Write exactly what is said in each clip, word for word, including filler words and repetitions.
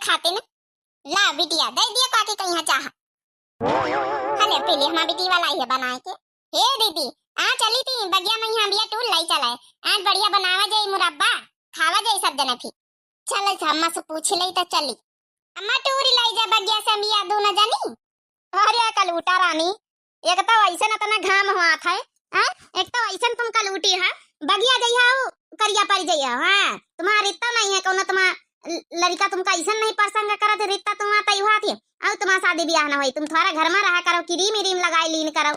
खातिन। ला बिटिया, दइ दिया काकी कहिया चाह। हले पीली हमार बिटिया वाला ही है बनाए के। हे दीदी, आ चली ती बगिया में यहाँ बिया टूर लाई चलाए। आज बढ़िया बनावा जाई मुरब्बा, खावा जाई सब जने फिर। चल अम्मा से पूछ लई त चली। अम्मा टूरी लाई जा बगिया से हम बिया दूनो जनी। अरे कलूटा रानी, एक तो ऐसन इतना घाम होत है, हैं? एक तो ऐसन तुम कलूटी है, बगिया जइहा हो, करिया पड़ जइहा, हाँ? तुम्हार रित्ता नहीं है कौनो, तुम्हार ल-, लड़िका तुमका ऐसन नहीं पसंद करत, रित्ता तुम्हार तैहा थी, और तुम्हार शादी ब्याह ना होई, तुम थोड़ा घर में रहा करो, क्रीम व्रीम लगाई लीन करो।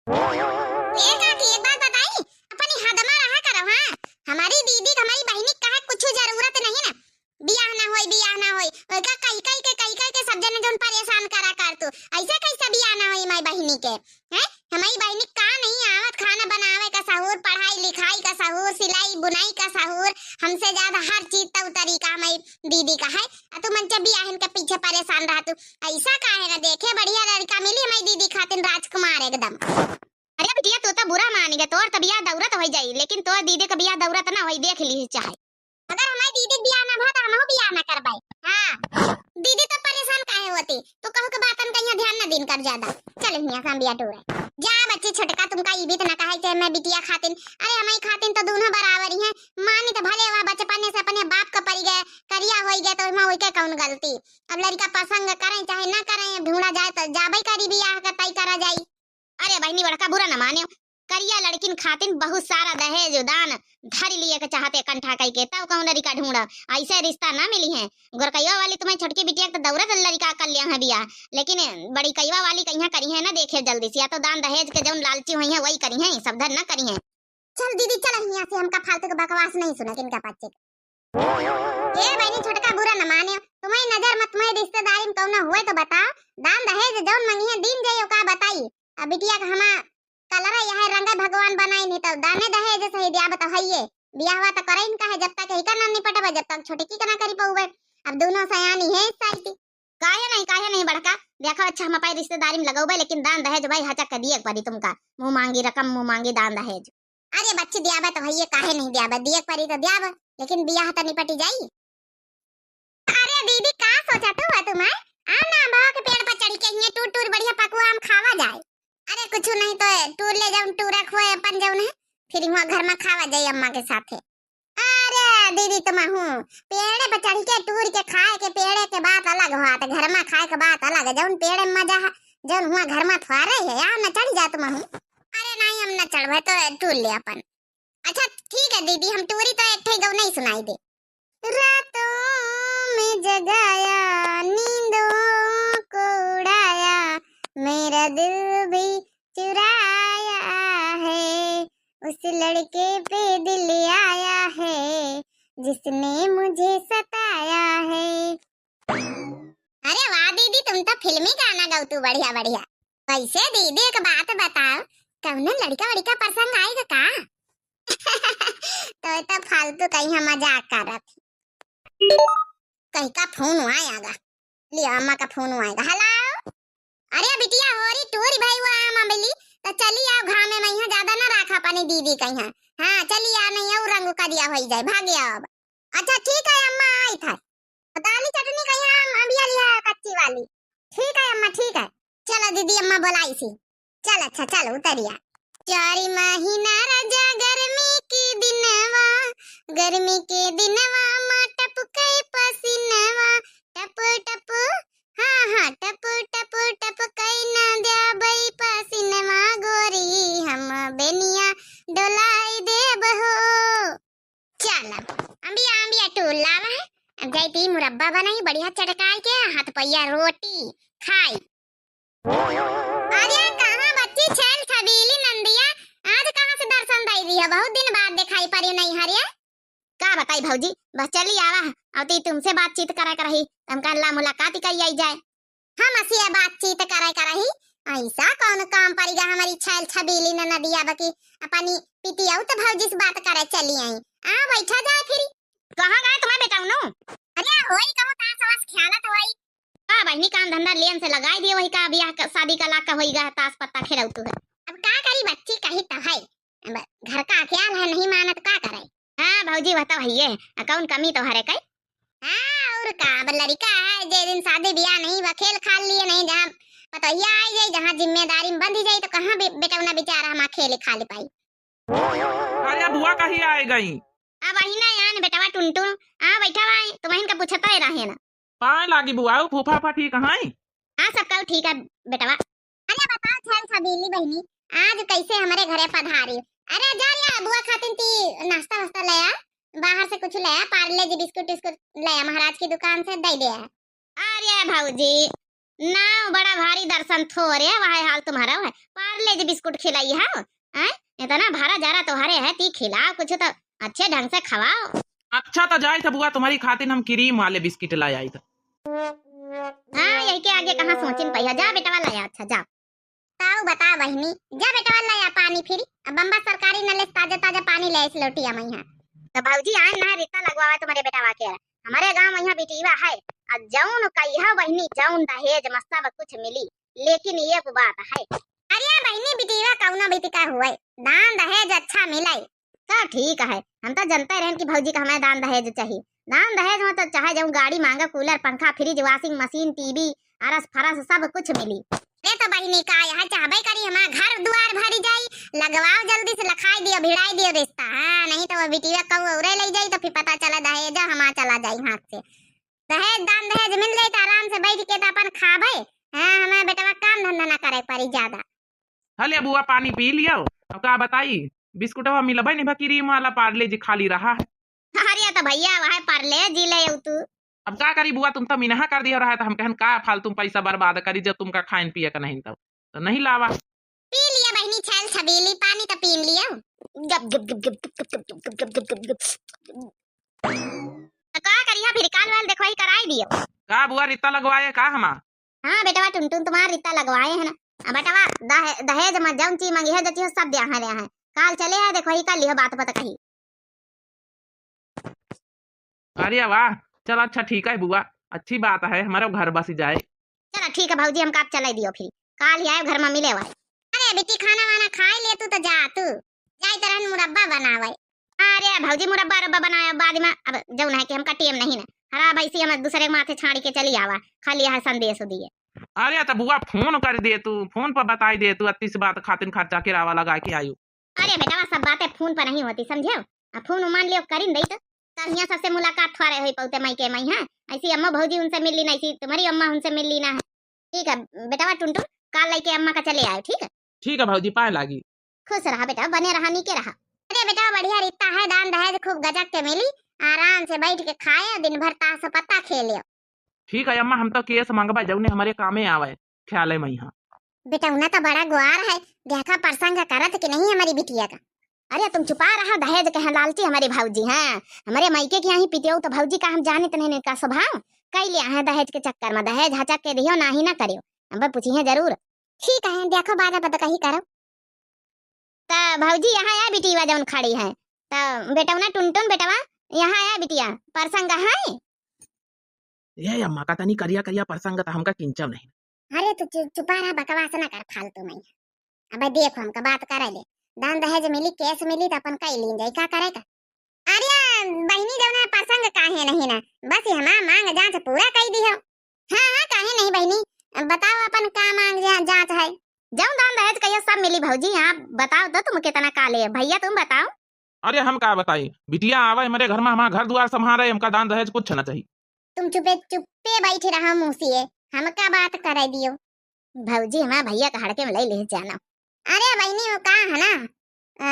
ए काकी, एक बात बताई, अपनी हद में रहा करो, हाँ? हमारी दीदी, हमारी बहिनी का कुछ जरूरत नहीं ना, बियाह ना होई, बियाह ना होई, ओका कही कही के, कही कही के सब जने जौन परेशान करा कर तू, ऐसे कैसे बियाह ना होई माई बहिनी के, हैं? हमारी बहिनी का नहीं आवत, खाना बनावे का सहूर, पढ़ाई लिखाई का सहूर, सिलाई बुनाई का सहूर, हमसे ज्यादा हर चीज तौर तरीका हमारी दीदी का है। आ तू मन के बियाहन के पीछे परेशान रहा तू, ऐसा काहे ना देखे, बढ़िया लड़का मिली हमारी दीदी खातिन राजकुमार एकदम। अरे बिटिया, तू तो बुरा मानी गे, तोर तो बियाह दौरत हो जाई, लेकिन तोर दीदी के बियाह दौरत ना होई, देख ली चाहे। अगर हमारी दीदी के बियाह ना भा तो हमहू बियाह ना करबाई। हाँ, दीदी तो परेशान काहे होती, तू कहू के बातन का यहाँ ध्यान ना दिन कर ज्यादा। चल हियाँ से हम बियाह टूरे। जा बच्ची छोटका, तुमका ई भी तो ना कहे कि मैं बिटिया खातिन, अरे हमारी खातिन तो दोनों बराबर ही हैं। मानी तो भले वह बचपने से अपने बाप का परी गए, करिया होई गए, तो वहाँ वही के कौन गलती। अब लड़का पसंद करें चाहे ना करें, अब ढूंढा जाए तो जाबे करी बियाह का तय करा जाई। अरे बहिनी, बड़का बुरा न माने, करिया लड़किन खातिन बहुत सारा दहेज दान धर लिए के चाहते कंठा कई के, तब कौन लड़का ढूंढा, ऐसे रिश्ता ना मिली है। गोरकैया वाली तुम्हें छोटकी बिटिया के तो दौरत लड़का कर लिया है बियाह, लेकिन बड़ी कैवा वाली कहिया करी है ना, देखे जल्दी से, या तो दान दहेज के जौन लालची हुई है वही करी है, सब धन ना करी है। चल दीदी, चल हियाँ से, हमका फालतू के बकवास नहीं सुना किनका पाछे। ए बहिनी छोटका, बुरा न माने, तुम्हारी नजर में तुम्हारी रिश्तेदारी में कौनो हुए तो बताओ, दान दहेज जौन मंगी है दीन जाई, ओका बताई। अब बिटिया का हमा कलर यह रंग भगवान बनाई नहीं तो दाने दहेज सही दिया बताओ है ये। बियाहवा तो करे इनका है, जब तक ही का ना निपटबे, जब तक छोटकी का ना करी पउबे। अब दोनों सयानी है साइती। काहे नहीं, काहे नहीं बड़का, देखा अच्छा हम अपनी रिश्तेदारी में लगौबे, लेकिन दान दहेज भाई हचक के दिए के पड़ी तुमका, मुँह मांगी रकम, मुँह मांगी दान दहेज। अरे बच्ची, दियाबे तो भैया, काहे नहीं दियाबे, दिए के परी तो दियाबे, लेकिन बियाह तो निपटी जाई। अरे दीदी, का सोचा तू है तुम्हें? आम ना अम्बा के पेड़ पर चढ़ी के हियाँ टूर टूर बढ़िया पकुआ आम खावा जाए। अरे कुछ नहीं तो टूर ले जाऊँ, टूरा खुआ अपन जाऊँ है, फिर वहाँ घर में खावा जाए अम्मा के साथे। अरे दीदी, तुम हूँ पेड़े पर चढ़ के टूर के खाए के, पेड़े के बात अलग हुआ, तो घर में खाए के बात अलग है। जौन पेड़े में मजा है, जौन हुआ घर में फुआरे है, यहाँ न चढ़ जा तुम हूँ। अरे नहीं, हम न चढ़बे तो टूर ले अपन। अच्छा ठीक है दीदी, हम टूरी तो एक ठे गौ नहीं सुनाई दे। रातों में जगाया, नींदों को उड़ाया, मेरा दिल भी चुराया है, उस लड़के पे दिल आया है, जिसने मुझे सताया है। अरे वाह दीदी, तुम तो फिल्मी गाना गाओ तू, बढ़िया बढ़िया। वैसे दीदी एक बात बताओ, कौनो लड़का वड़का पसंद आएगा का? तो, तो फालतू कहीं हम मजाक करत ही। कहीं का फोन आएगा, लिया अम्मा का फोन आएगा। हेलो, अरे बिटिया होरी टूरी भाई वो आम अम्बली, तो चली आओ घामे में, यहाँ ज्यादा ना राखा अपनी दीदी कहीं। हाँ चली आओ, नहीं और रंग का दिया हो जाए, भाग आओ अब। अच्छा ठीक है अम्मा, आई था। दाली चटनी कहीं आम अम्बिया लिया कच्ची वाली। ठीक है अम्मा, ठीक है। चलो दीदी, अम्मा बोलाई सी। चल अच्छा, चल उतरिया। चारी महीना राजा गर्मी के दिनवा, गर्मी के दिनवा मा टपके पसीनवा, टप टप, हाँ हाँ, टप टप टपके ना द्या बई पसीनवा गोरी, हम बेनिया डोलाई देब हो। चल अब अम्बिया अम्बिया टूर लावा है, अब जाई ती मुरब्बा बनाई बढ़िया चटकाई के, हाथ पैया रोटी खाई। अरे कहाँ बच्ची छैल छबीली नंदिया, आज कहाँ से दर्शन दई दी है, बहुत दिन बाद दिखाई पड़ी नहीं हरिया। का बताई भौजी, बस चली आवा, अउती तुमसे बातचीत करे के रही, हम कहला मुलाकात ही करी आई जाए। हम असिया बातचीत करे के रही, ऐसा कौन काम पड़िगा हमारी छैल छबीली ननदिया बकी अपनी पितिया तो भौजी से बात करे चली आई। आ बैठा जाए फिर। कहाँ गए तुम्हारे बेटा उन्नू? अरे होई कहूँ तास वास खेलत होई। का बहिनी काम धंधा लेन से लगाई दिए, वही का बियाह का, शादी का लाका होई गा, तास पत्ता खेलौतू है। अब का करी बच्ची, कही तो है, अब घर का अख्याल है, नहीं मानत का करे। हाँ भौजी, वह तो है, आ कौन कमी तो हरे कई। हाँ, और का अब लड़िका है, जे दिन शादी बियाह नहीं बा, खेल खाल लिए नहीं, जहाँ पतोहिया आई जाई, जहाँ जिम्मेदारी में बंधी जाई, तो कहाँ बे-, बेटौना बेचारा हमार खेले खाले पाई। अरे बुआ कहीं आए गई? अब वही ना यान बेटवा टुनटुन, आ बैठा भाई, तुमहिन का पूछता ही रहे ना। पाए लागी बुआ, ऊ फूफा फा ठीक हैं? हाँ, सब कल ठीक है बेटवा। अरे बताओ छैल छबीली बहिनी, आज कैसे हमरे घरे पधारी? अरे जा लिया बुआ खातिन ती नाश्ता वास्ता ले आ, बाहर से कुछ ले आ, पार्ले जी बिस्कुट उस्कुट ले आ, महाराज की दुकान से दे दे आ। अरे भौजी, नाव बड़ा भारी दर्शन थोरे, वह हाल तुम्हारा है, पार्ले जी बिस्कुट खिलाई है, हैं? इतना भारा जारा तोहरे है, ती खिलाओ कुछ तो अच्छे ढंग से खवाओ। अच्छा तो जाई था बुआ, तुम्हारी खातिन हम क्रीम वाले बिस्किट ला आई था। हाँ, यही के आगे कहाँ सोचिन पहिया, जा बेटवा लाया, अच्छा जा। ताऊ बता बहिनी, जा बेटवा लाया पानी फिरी, अब बम्बा सरकारी नले से ताजा ताजा पानी ले आइस लोटिया में यहाँ। तो भौजी आए ना रित्ता लगवावे तुम्हारे बेटवा के, हमारे गाँव में यहाँ बिटिया है, आ जौन कहिया बहिनी जौन दहेज में सब कुछ मिली, लेकिन ये बात है। अरे बहिनी बिटिया कौनो बिटिका हुए, दान दहेज अच्छा मिले। तो ठीक है, हम तो जनते रहन कि भौजी का हमें दान दहेज चाहिए। दान दहेज में तो चाहे जौन गाड़ी मांगा, कूलर, पंखा, फ्रिज, वॉशिंग मशीन, टीवी, अरस फरस सब कुछ मिली। अरे तो बहिनी का यह चाहबे करी हमार घर दुआर भरी जाई, लगवाओ जल्दी से, लखाई दियो, भिड़ाई दियो रिश्ता। हाँ, नहीं तो वो बिटिया कहू औरे ले जाई तो फिर पता चला दहेज हमार चला जाई हाथ से। दहेज दान दहेज मिल जाई तो आराम से बैठ के तो अपन खाबे। हाँ, हमें बेटवा काम धंधा ना करे पड़ी ज्यादा। हले बुआ पानी पी लियो। अब का बताई, बिस्कुटवा मिलबे नहीं बा, क्रीम वाला पार्ले जी खाली रहा है। अरे तो भैया वह पार्ले जी ले आऊ तू। अब का करी बुआ, तुम तो मिनहा कर दियो रहा है, तो हम कहन का फालतू पैसा बर्बाद करी जब तुमका खाइन पिए का नहीं तब। तो नहीं लावा। पी लिया बहिनी छैल छबीली, पानी तो पी लिया। गप, गप, गप, गप। तो का करिया फिर काल वाल देखो ही कराई दियो। का बुआ रित्ता लगवाए का हमा? हाँ बेटवा टुनटुन तुम्हार रित्ता लगवाए है ना। अब बेटवा दहे-, दहेज में जौन चीज मंगी है, जो चीज सब दिया है, दिया है। काल चले है देखो ही कर लियो बात पता कही। अरे वाह, चल अच्छा ठीक है बुआ, अच्छी बात है, हमारा घर बस जाए। चला ठीक है भौजी, हमका आप चलाई दियो फिर, काल ही आए घर में मिले वाए। अरे बेटी खाना वाना खाए ले तू तो जा, तू जाई तरहन मुरब्बा बनावे। अरे भौजी मुरब्बा रब्बा बनाए बाद में, अब जौन है कि हमका टेम नहीं ना, हरा भैंसी हम दूसरे के माथे छाड़ी के चली आवा, खाली यह संदेश दिए। अरे तो बुआ फोन कर दे तू, फोन पर बताई दे तू, अत्तीस बात खातिन खर्चा किरावा लगा के आयु। अरे बेटवा, सब बातें फोन पर नहीं होती, समझे? आ फोन मान लियो, करिन दई तो। तब हियाँ सबसे मुलाकात थोड़े होई पौते माई के माई, हाँ? ऐसी अम्मा भौजी उनसे मिल ली ना, ऐसी तुम्हारी अम्मा उनसे मिल ली ना है। ठीक है बेटवा टुनटुन, काल लेके अम्मा का चले आए, ठीक है? ठीक है भौजी, पाए लागी। खुश रहा बेटा, बने रहा, नीके रहा। अरे बेटा, बढ़िया रित्ता है, दान दहेज खूब गजब के मिली, आराम से बैठ के खाए, दिन भर ताश पत्ता खेले। ठीक है अम्मा, हम तो केस मंगबा, जौने हमारे कामे आवे, ख्याले में यहाँ। बेटा, उन्हें तो बड़ा गुआर है, देखा प्रसंग करत कि नहीं हमारी बिटिया का। अरे तुम चुपा रहा, दहेज के हैं लालची हमारे भौजी, हाँ, हमारे मायके के यहाँ पितियो तो भौजी का हम जानित नहीं, नहीं का स्वभाव, कई लिया है दहेज के चक्कर में, दहेज हचक के दियो, ना ही ना करियो, अब पूछी है जरूर। ठीक है, देखो बाजा पता कही करो। त भौजी यहाँ आया बिटिया जौन खड़ी है, त बेटौना टुनटुन बेटवा यहाँ आया बिटिया, प्रसंग है। ये अम्मा का तनी करिया करिया प्रसंग त हमका किंचव नहीं। अरे तू चु-, चुपा रहा, बकवास ना कर फालतू में। अबे देखो हमका बात करे ले, दान दहेज मिली, केस मिली त अपन कई लीन जाई, का करे का? अरे बहिनी, जौन है प्रसंग काहे नहीं ना, बस हमार मांग जांच पूरा कई दिहो। हाँ, हाँ, काहे नहीं बहिनी, बताओ अपन का मांग जा-, जांच है? जौन दान दहेज कहियो सब मिली भौजी, आप बताओ तो तुम कितना का ले, भैया तुम बताओ। अरे हम का बताई, बिटिया आवे हमारे घर में, हमारा घर दुआर संभाले, हमका दान दहेज कुछ ना चाहिए। तुम चुपे चुप्पे बैठे रहो मुँह से, हमका बात करे दियो। भौजी हमार भैया का हड़के में ले ले जाना। अरे बहिनी, वो का है ना, आ,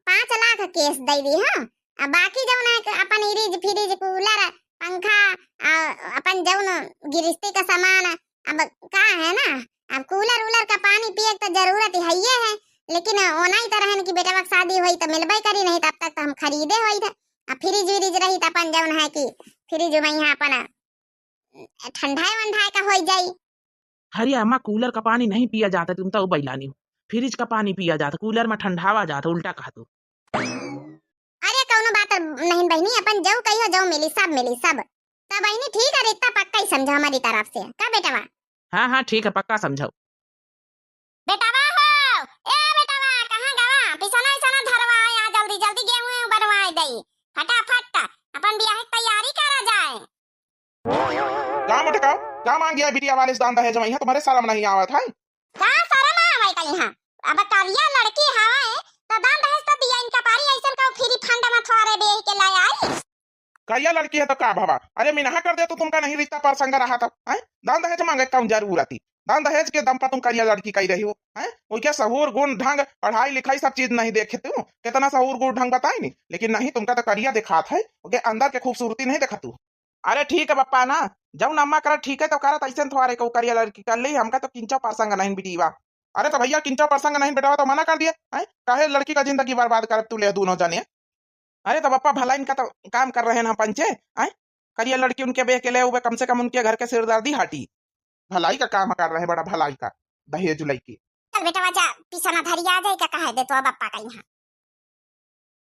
पाँच लाख केस दे दी, हाँ। अब बाकी जौन है कि अपन इरिज फिरिज कूलर पंखा, आ, अपन जौन गिरस्ती का सामान, अब का है ना, अब कूलर उलर का पानी पिए के तो जरूरत है ही है, लेकिन ओना ही तो रहन कि बेटवा के शादी होई तो मिलबे करी, नहीं तब तक तो हम खरीदे होई था। अब फ्रिज व्रिज रही तो अपन जौन है कि फ्रिज में यहाँ अपन ठंडाए वंडाए का होई जाई। अरे अम्मा, कूलर का पानी नहीं पिया जाता, तुम तो बैलानी हो। फ्रिज का पानी पिया जाता, कूलर में ठंडावा जाता, उल्टा कहा तू। अरे कौनो बात नहीं बहिनी, अपन जौ कहियो जौ मिली, सब मिली, सब। त बहिनी ठीक है, रित्ता पक्का ही समझो हमारी तरफ से, का बेटवा? हाँ, हाँ, ठीक है, पक्का समझो। बेटवा हो, ए बेटवा, कहाँ गवा? पिसना इसना धरवा, यहाँ जल्दी जल्दी गेहूं बनवाए दई, फटाफट अपन बियाह की तैयारी करा जाए। का मोटकाऊ, का मांगिया बिटिया वाले से दान दहेज में? यहाँ तुम्हारे शर्म नहीं आवत है? का शर्म आवै का यहाँ? अब करिया लड़की हवै, त दान दहेज त दिया इनका पारी, ऐसन का फ्री फंड में थोड़े बेच के ले आई। करिया लड़की है तो का भवा? अरे मिनहा कर दे तो तुमका नहीं रिश्ता प्रसंग रहा था, हैं? दान दहेज मांगे कौन जरूरत थी? दान दहेज के दम पर तुम करिया लड़की कही रही हो, हैं? वो क्या सहूर गुण ढंग पढ़ाई लिखाई सब चीज नहीं देखे तू? कितना सहूर गुण ढंग बताई नहीं, लेकिन नहीं तुमका तो करिया दिखात है, ओके अंदर के खूबसूरती नहीं देखा तू। अरे ठीक है बप्पा ना, जौन अम्मा करत ठीक है तो करत, ऐसे थोड़े को करिया लड़की कर ली, हमका तो किंचो प्रसंग नहीं बिटीवा। अरे तो भैया किंचो प्रसंग नहीं बेटवा तो मना कर दिए, हैं? काहे लड़की का जिंदगी बर्बाद करत तू ले दोनों जने? अरे तो बप्पा भला इनका तो काम कर रहे हैं ना पंचे, हैं? करिया लड़की उनके बेह के ले उबे, कम से कम उनके घर के सिरदर्दी हटी। भलाई का काम कर रहे हैं, बड़ा भलाई का दहेज लैके। चल बेटवा जा, पीछा ना धरी आ जाए, क्या कहे दे तो बप्पा का यहाँ।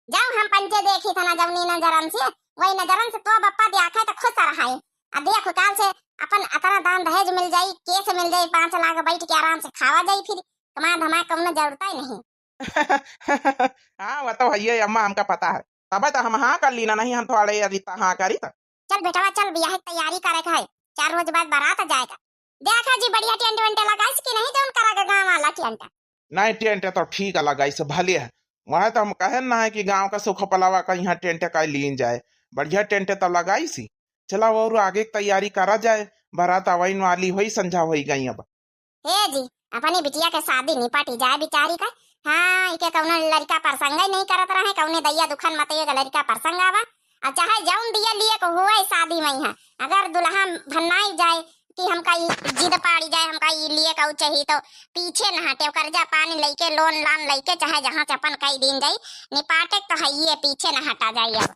जब हम पंचे देखी था ना जौनी नजरन से, वही नजरन से तो बप्पा देखा है तो खुश रहा है। आ देख काल से अपन अतना दान दहेज मिल जाई, केस मिल जाई, पाँच लाख बैठ के आराम से खावा जाई, फिर कमा धमा कौनो जरूरत ही नहीं। हाँ, वो तो है ही अम्मा, हमका पता है, तबे तो हम हाँ कर ली ना, नहीं हम थोड़े यदि त हाँ करी तो। चल बेटवा चल, बियाह की तैयारी करे के है, चार रोज बाद बारात जाएगा। देखा जी बढ़िया टेंट वेंट लगाइस कि नहीं, जौन करा के गाँव वाला टेंट। नहीं, टेंट तो ठीक है लगाइस, भले है। वह तो हम कहे ना है कि गाँव का सुख पलावा का यहाँ टेंट का लीन जाए, बढ़िया टेंट तो लगाइस ही। चला और आगे की तैयारी करा जाए, बारात आवाइन वाली होई, संझा होई गई अब। हे जी, अपनी बिटिया के शादी निपटी जाए बिचारी का। हाँ, इके कौनो लड़का प्रसंग ही नहीं करत रहे, कौने दैया दुखन मत एक लड़का प्रसंग आवा। और चाहे जौन दिया लिए को हुए शादी में यहाँ, अगर दुल्हा भन्नाई जाए कि हमका ई जिद पाड़ी जाए, हमका ई लिए का चाहिए, तो पीछे न हटे, कर्जा पानी लेके, लोन लान लेके, चाहे जहाँ से अपन कई दिन जाई, निपाटे तो है ये, पीछे न हटा जाए अब।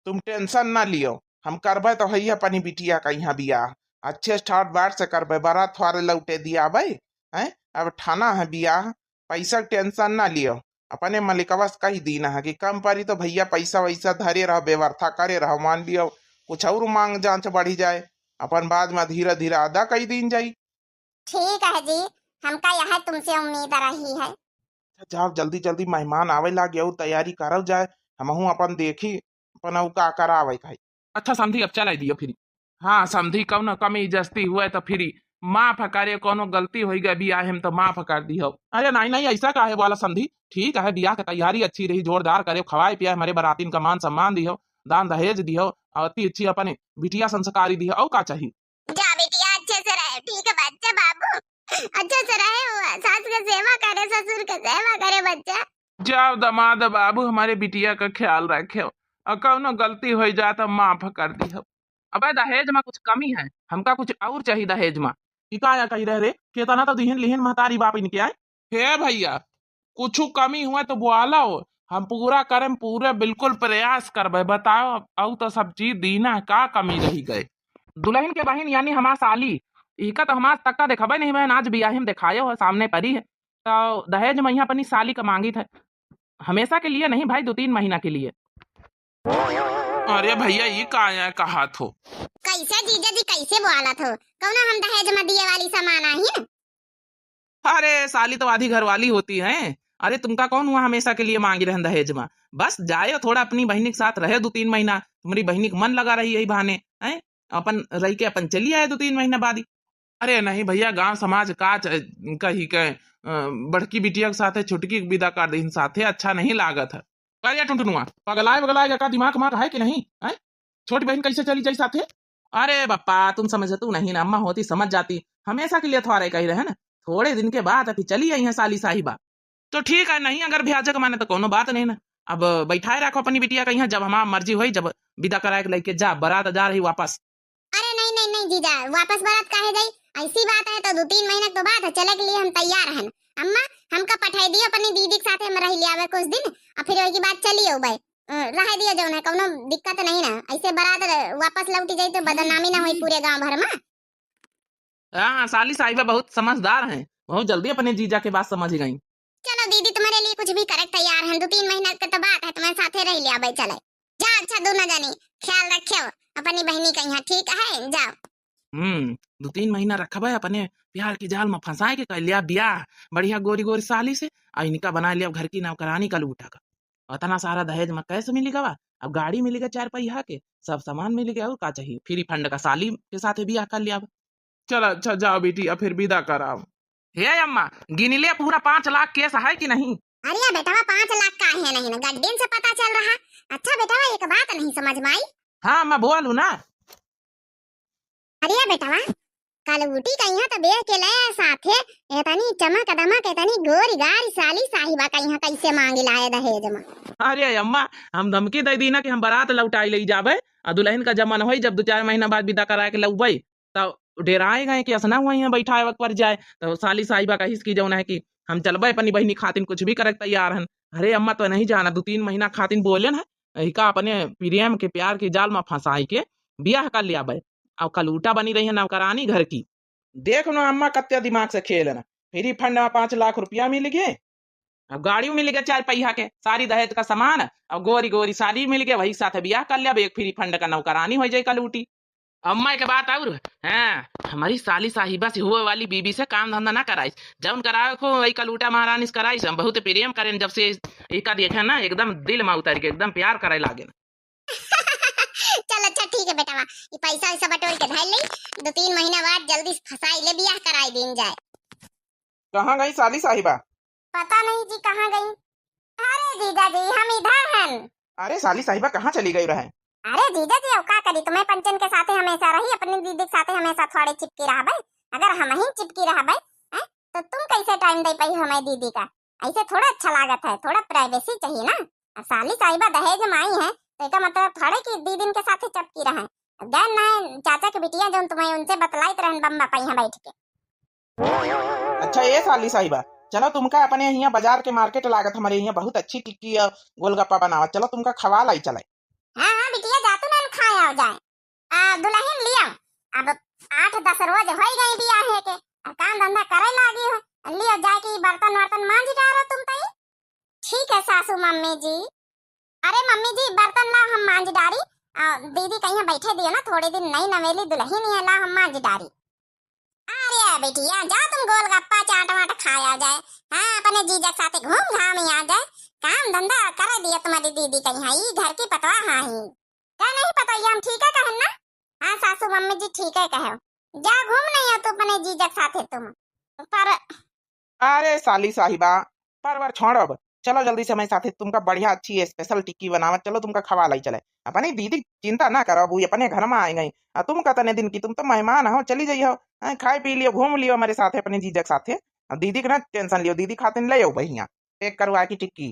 तुम टेंशन ना लियो, हम करबे तो है अपनी बिटिया का यहाँ बियाह, अच्छे ठाट बाट से करबे, बारात थोड़े लौटे दियाबे, हैं? अब ठाना है बियाह, पैसा के टेंशन ना लियो, अपने मलिकवा से कही दीना है कि कम परी तो भैया पैसा वैसा धरे रहो, व्यवस्था करे रहो, मान लियो कुछ और मांग जांच बढ़ी जाए, अपन बाद में धीरे धीरे अदा कई दीन जाई। ठीक है जी, हमका यह तुमसे उम्मीद रही है। अच्छा, जाओ जल्दी जल्दी, मेहमान आवे लागे और तैयारी करल जाए, हमहू अपन देखी अपन उ का करावे के है। अच्छा समधी, अब चलाई दियो फिर। हाँ समधी, कौनो कमी जस्ती हुए तो फिर माफ करे, कौनो गलती होई गई बियाह में तो माफ कर दियो। अरे नहीं नहीं, ऐसा काहे बोला समधी, ठीक है, बियाह की तैयारी अच्छी रही, जोरदार करे, खवाए पियाए, हमारे बरातीन का मान सम्मान दियो, दान दहेज दियो, और अति अच्छी अपने बिटिया संस्कारी दियो, और का चाहिए? जा बिटिया, अच्छे से रहे, ठीक है बच्चा बाबू, अच्छे से रहे, वो सास के सेवा करे, ससुर के सेवा करे बच्चा। जाओ दामाद बाबू, हमारे बिटिया का ख्याल रखे, और कौनो गलती हो जाए तो माफ कर दियो। अबे दहेज में कुछ कमी है, हमका कुछ और चाहिए दहेज में। ई का या कही रहे रे, केतना तो दिहिन लिहिन महतारी बाप इनके आए। हे भैया, कुछ कमी हुआ तो बोलो, हम पूरा करम, पूरे बिल्कुल प्रयास करबे। बताओ, अब अउ तो सब चीज दीना, का कमी रही गए? दुल्हन के बहिन यानी हमार साली, इका तो हम आज तक का देखबे नहीं बहन, आज बियाहे में देखायो है, सामने परी है। तो दहेज में यहाँ अपनी साली का मांगित है, हमेशा के लिए नहीं भाई, दो तीन महीना के लिए। अरे भैया, ये का है कहा थो? कैसे जीजा जी, कैसे बोला थो? कौनो हम दहेज में दिए वाली सामान आही न? अरे साली तो आधी घरवाली होती है। अरे तुमका कौन हुआ हमेशा के लिए मांगी रहन दहेज में? बस जाए थोड़ा अपनी बहिनी के साथ रहे दो तीन महीना, तुम्हारी बहिनी के मन लगा रही यही बहाने, हैं? अपन रह के अपन चली आए दो तीन महीना बाद ही। अरे नहीं भैया, गांव समाज का च-, कही के, अ, बड़की बिटिया के साथे छोटकी के विदा कर दीन साथे, अच्छा नहीं लागत है। का रे टुनटुनुआ, पगलाए वगलाए का दिमाग माग है कि नहीं, हैं? छोटी बहन कैसे चली जाई साथे? अरे बप्पा, तुम समझतू नहीं ना, अम्मा होती समझ जाती। हमेशा के लिए थोड़े कही रहे ना, थोड़े दिन के बाद अभी चली आई है साली साहिबा। तो ठीक है, नहीं अगर भ्याजक माने तो कोनो बात नहीं ना। अब बैठाए रखो अपनी बिटिया का यहाँ, जब हमार मर्जी होई, जब विदा कराए के लेके जा, बारात जा रही वापस। अरे नहीं, नहीं, नहीं जीजा, वापस बारात काहे जाई? ऐसी बात है तो दो तीन महीना के तो बात है, चले के लिए हम तैयार हैं। अम्मा, हमका पठाई दियो अपनी दीदी के साथे, हम रह लियावे कुछ दिन, और फिर ओही के बाद चली अउबे। अ, रहे दियो जौन है, कौनो दिक्कत नहीं ना। ऐसे बारात वापस लौटी जाई तो बदनामी ना होई पूरे गांव भर में। हाँ, साली साहिबा बहुत समझदार हैं, बहुत जल्दी अपने जीजा के बात समझ गई। चलो दीदी, तुम्हारे लिए कुछ भी करे के तैयार हैं, दो तीन महीना के तो बात है, तुम्हारे साथे रह लियावे चले। जा अच्छा दोनों जनी, ख्याल रखियो अपनी बहनी का यहाँ, ठीक है? जाओ। हम्म, दो तीन महीना रखबे अपने प्यार के जाल में फंसाए के, कर लिया ब्याह बढ़िया गोरी गोरी साली से, और इनका बना लिया घर की नौकरानी का लूटा का। इतना सारा दहेज में कैसे मिली गवा? अब गाड़ी मिलिगे चार पहिया के, सब सामान मिलिगे, और का चाहिए? Free fund का साली के साथे बियाह कर लिया। चल अच्छा जाओ बेटी, अब फिर विदा कराओ। हे अम्मा, गिनले पूरा पाँच लाख cash है कि नहीं? अरे बेटवा, पाँच लाख का है नहीं ना, गड्डिन से पता चल रहा। अच्छा बेटवा, एक बात नहीं समझ में आई। हाँ अम्मा, बोलू ना। अरे बेटवा, कलूटी कहिया तो बेह के ले साथे, इतनी चमक दमक, इतनी गोरी गारी साली साहिबा कहिया कैसे मांगी लाए दहेज में? अरे अम्मा, हम धमकी दे दी ना कि हम बारात लौटाई ले जाबे, और दुल्हन का जमन होई, जब दो चार महीना बाद विदा करा के लौबे, तो डेराए गए कि असना हुआ यहाँ बैठाए वक्त पर जाए। तो साली साहिबा कहिस कि जौन है कि हम चलबे अपनी बहिनी खातिन कुछ भी करे के तैयार हन। अरे अम्मा, तो नहीं जाना, दो तीन महीना खातिन बोले ना, इका अपने प्रेम के प्यार के जाल में फंसाई के बियाह कर लिया बे। अब कलूटा बनी रही है नौकरानी घर की। देख लो अम्मा, कत्या दिमाग से खेल ना। Free fund में पाँच लाख रुपया मिल गए, अब गाड़ी मिल गया चार पहिया के, सारी दहेज का सामान, अब गोरी गोरी साली मिल गया, वही साथ बियाह कर लिया, अब एक free fund का नौकरानी हो जाए कलूटी। अम्मा एक बात और, हाँ, हमारी साली साहिबा से हुए वाली बीबी से काम धंधा ना कराइस, जौन करावे को वही कलूटा महारानी से कराइस। हम बहुत प्रेम करें जब से इका देखे ना, एकदम दिल में उतर के एकदम प्यार करे लागे। चल अच्छा ठीक है बेटवा, ये पैसा वैसा बटोर के धर ले, दो तीन महीना बाद जल्दी से फंसाई ले, बियाह कराई दीन जाए। कहाँ गई साली साहिबा? पता नहीं जी कहाँ गई। अरे जीजा जी, हम इधर हन। अरे साली साहिबा, कहाँ चली गई रहे? अरे जीजा जी, अब का करी, तुम्हें पंचन के साथे हमेशा रही, अपनी दीदी के साथे हमेशा थोड़े चिपकी रहबे। अगर हम ही चिपकी रहबे, हैं, तो तुम कैसे time दे पाई हमें दीदी का? ऐसे थोड़ा अच्छा लागत है, थोड़ा privacy चाहिए ना। अब साली साहिबा दहेज में आई है, तो इसका मतलब थोड़े कि दीदी के साथे चिपकी रहे। गैन ना चाचा के बिटिया जो तुम्हें उनसे बतलाइत रहन बम्बा पे यहाँ बैठ के। अच्छा ए साली साहिबा, चलो तुमका अपने हियाँ बाजार के market लागत, हमरे हियाँ बहुत अच्छी टिक्की और गोलगप्पा बनावत, चलो तुमका खवा लाई चले। हाँ, हाँ, बिटिया, जा तू ना खाए आओ जाए। आ, दुल्हन लियो, अब आठ दस रोज होई गई बियाहे के, अब काम धंधा करे लागी हो, लियो जाए के बर्तन वर्तन मांज डारो तुम तई। ठीक है सासू मम्मी जी। अरे मम्मी जी, बर्तन लाओ हम मांज डारी। आ, दीदी कहीं बैठे दियो ना, थोड़े दिन नई नवेली दुल्हन है, लाओ हम मांज डारी। अरे बिटिया, जाओ तुम गोलगप्पा चाट वाट खाया जाए। हाँ, अपने जीजा के साथे घूम घाम आ जाए, काम धंधा करे दियो तुम्हारी दीदी कहीं, ई घर की पतवा हाँ ही। का नहीं पता, ये हम ठीक है कहन ना? हाँ सासू मम्मी जी ठीक है कहो, जा घूम नहीं हो तू अपने जीजा के साथे तुम। पर अरे साली साहिबा, परवर छोड़ो अब। चलो जल्दी से हमारे साथे तुमका बढ़िया अच्छी special टिक्की बनावत, चलो तुमका खवा लाई चले। अपनी दीदी चिंता ना करो, वो अपने घर में आए गई। आ तुम का तने दिन की, तुम तो मेहमान हो, चली जाइयो। हैं, खाए पी लियो, घूम लियो हमारे साथे, अपने जीजा के साथे। आ दीदी के ना tension लियो, दीदी खातिर ले आओ बढ़िया pack करवा की टिक्की।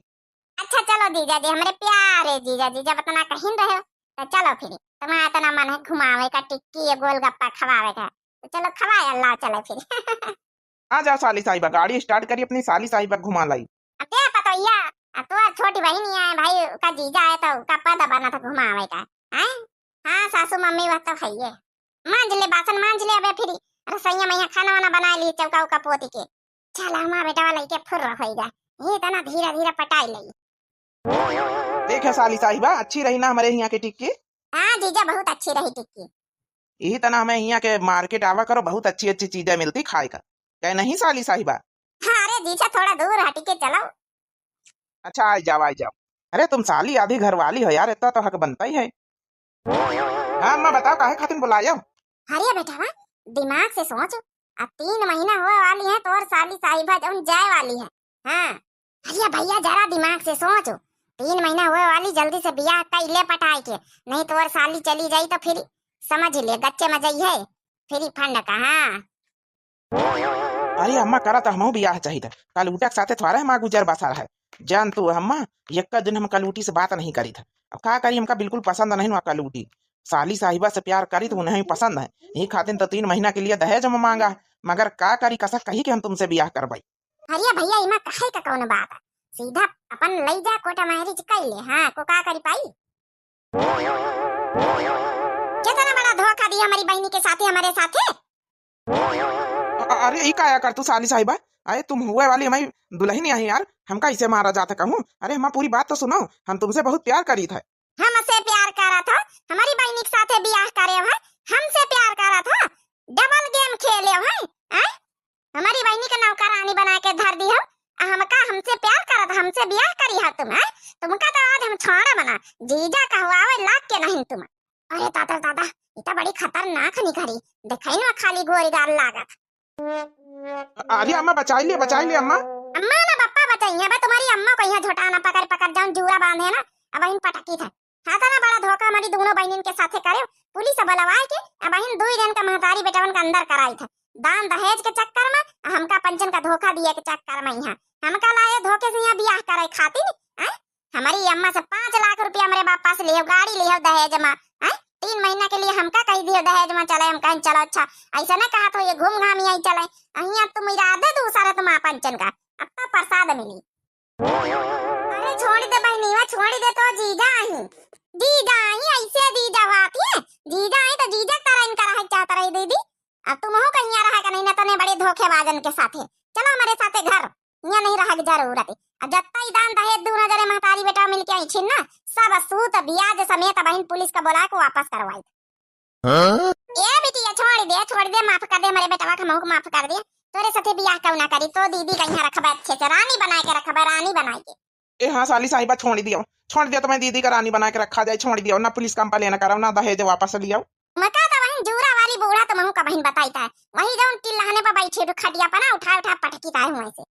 अच्छा चलो जीजा जी, हमरे प्यारे जीजा जी, जब इतना कहिन रहे हो, तो चलो फिर, तुम्हारा इतना मन है घुमावे का, टिक्की या गोलगप्पा खवावे का, तो चलो खवाए अल्लाह, चलो फिर। आ जाओ साली साहिबा, गाड़ी start करी, अपनी साली साहिबा घुमा लाई। अब क्या पतोहिया, अब तो छोटी बहन ही है भाई, का जीजा है तो का पता बना था घुमावे का, हैं? हाँ सासू मम्मी, वह तो है ये। मांज ले बासन, मांज ले, अबे फिर रसोईया में यहाँ खाना वाना बना ली, चौका उका पोती के। चल हमारा बेटवा लइके फुर्र होई जा, ये तना धीरे धीरे पटाई लई। देखे साली साहिबा, अच्छी रही ना हमारे हियाँ की टिक्की? हाँ जीजा, बहुत अच्छी रही टिक्की। यही तना हमें हियाँ के market आवा करो, बहुत अच्छी अच्छी चीजें मिलती खाए का। कहे नहीं साली साहिबा? हाँ, अरे जीजा थोड़ा दूर हट के चलो। अच्छा, आई जाओ, आई जाओ। अरे तुम साली आधी घर वाली हो यार, इतना तो हक बनता ही है। हाँ अम्मा, बताओ काहे खातिर बुलायो? अरे बेटवा, दिमाग से सोच, अब तीन महीना होए वाली है तोर साली साहिबा जौन जाए वाली है। हाँ, अरे भैया, जरा दिमाग से सोच, तीन महीना होए वाली, जल्दी से बियाह कर ले पटाए के, नहीं तोर साली चली जाई तो फिर समझ ले गच्चे में जाई है, free fund का। हाँ। अरे अम्मा, करा तो हमहू बियाह चाहित है, कलूटा के साथे थोड़ा हमार गुजर बसर है। जान तू अम्मा, यक्का दिन हम कलूटी से बात नहीं करी था। अब का करी, हमका बिल्कुल पसंद नहीं हुआ कलूटी। साली साहिबा से प्यार करी तो उन्हें पसंद है, यही खातिर तो तीन महीना के लिए दहेज में मांगा, मगर का करी, कसा कही कि हम तुमसे बियाह करबाई। अरे भैया, इमा कहे का कौन बात है, सीधा अपन लई जा, court marriage कर ले। हाँ, को का करी पाई। कितना बड़ा धोखा दिया हमारी बहनी के साथे, हमारे साथे। अ-, अरे, ई काया कर तू साली साहिबा? अरे, तुम हुए वाली हमारी दुल्हन ही है यार, हमका इसे मारा जाता कहूँ? अरे, हमार पूरी बात तो सुनो, हम तुमसे बहुत प्यार करी थे। हमसे प्यार करा था, हमारी बहनी के साथे बियाह करे है, हमसे प्यार करा था, double game खेले है, हैं? हमारी बहनी के नौकरानी बना के धर दी हो, आ हमका, हमसे प्यार करत, हमसे बियाह करी है तुम, हैं? तुमका तो आज हम छोड़ा बना, जीजा कहो, तो बड़ी खतरनाक निकरी, देखाई ना खाली गोरी गाल लागत। अरे अम्मा, बचाई ले, बचाई ले अम्मा। अम्मा ना पप्पा बचाई है, बा तुम्हारी अम्मा को यहाँ झोटाना पकड़ पकड़ जाऊं जूरा बांधे ना, अबहिन पटकी था। हाँ, तो ना बड़ा धोखा हमारी दोनों बहनिन के साथे करे, पुलिस बुलवाए के अबहिन दुई दिन का महतारी बेटवन का अंदर कराई था। दान दहेज के चक्कर में हमका पंचन का धोखा दिए के चक्कर में यहाँ हमका लाए धोखे से यहाँ बियाह करे खातिर, हैं? हमारी अम्मा से पाँच लाख रुपया हमरे बापा से लियो, गाड़ी लियो दहेज में, हैं? तीन महीना के लिए हमका कही दियो दहेज में चले, हम कहें चलो अच्छा, ऐसा ना कहा तो ये घूम घाम यहीं चले, अहिया तुम इरादे दूसरा तुम पंचन का, अब तो प्रसाद मिली। अरे छोड़ दे बहनी, वा छोड़ दे तो जीजा आई, जीजा आई, ऐसे जीजा बात है, जीजा आई तो जीजा तरह इनका रहे चाहत रही दीदी, अब तुम हो कहीं रहा का नहीं ना तने बड़े धोखेबाजन के साथे, चलो हमारे साथे घर। यहाँ नहीं रहे की जरूरत है। अब जत्ता ही दान दहेज दूनो जने महतारी बेटा मिलके आई छिन ना, सब सूद ब्याज समेत बहिन पुलिस का बोला के वापस करवाई। हाँ? ए बिटिया, छोड़ दे, छोड़ दे, माफ कर दे, हमारे बेटवा का हमहू को माफ कर दे। तोरे साथे बियाह क्यों ना करी, तो दीदी का यहाँ रखबे अच्छे से, रानी बनाए के रखबे, रानी बनाए के। ए हाँ साली साहिबा, छोड़ दियो, छोड़ दियो, तुम्हें दीदी का रानी बना के रखा जाए, छोड़ दियो ना, पुलिस काम पर लेना करो ना, दहेज वापस लियो। मका तो वहीं जूरा वाली बूढ़ा तो महू का बहिन बताई था, वही जौन टिल्लहने पर बैठे भी खटिया पर ना उठा उठा पटकी ताए हुए से।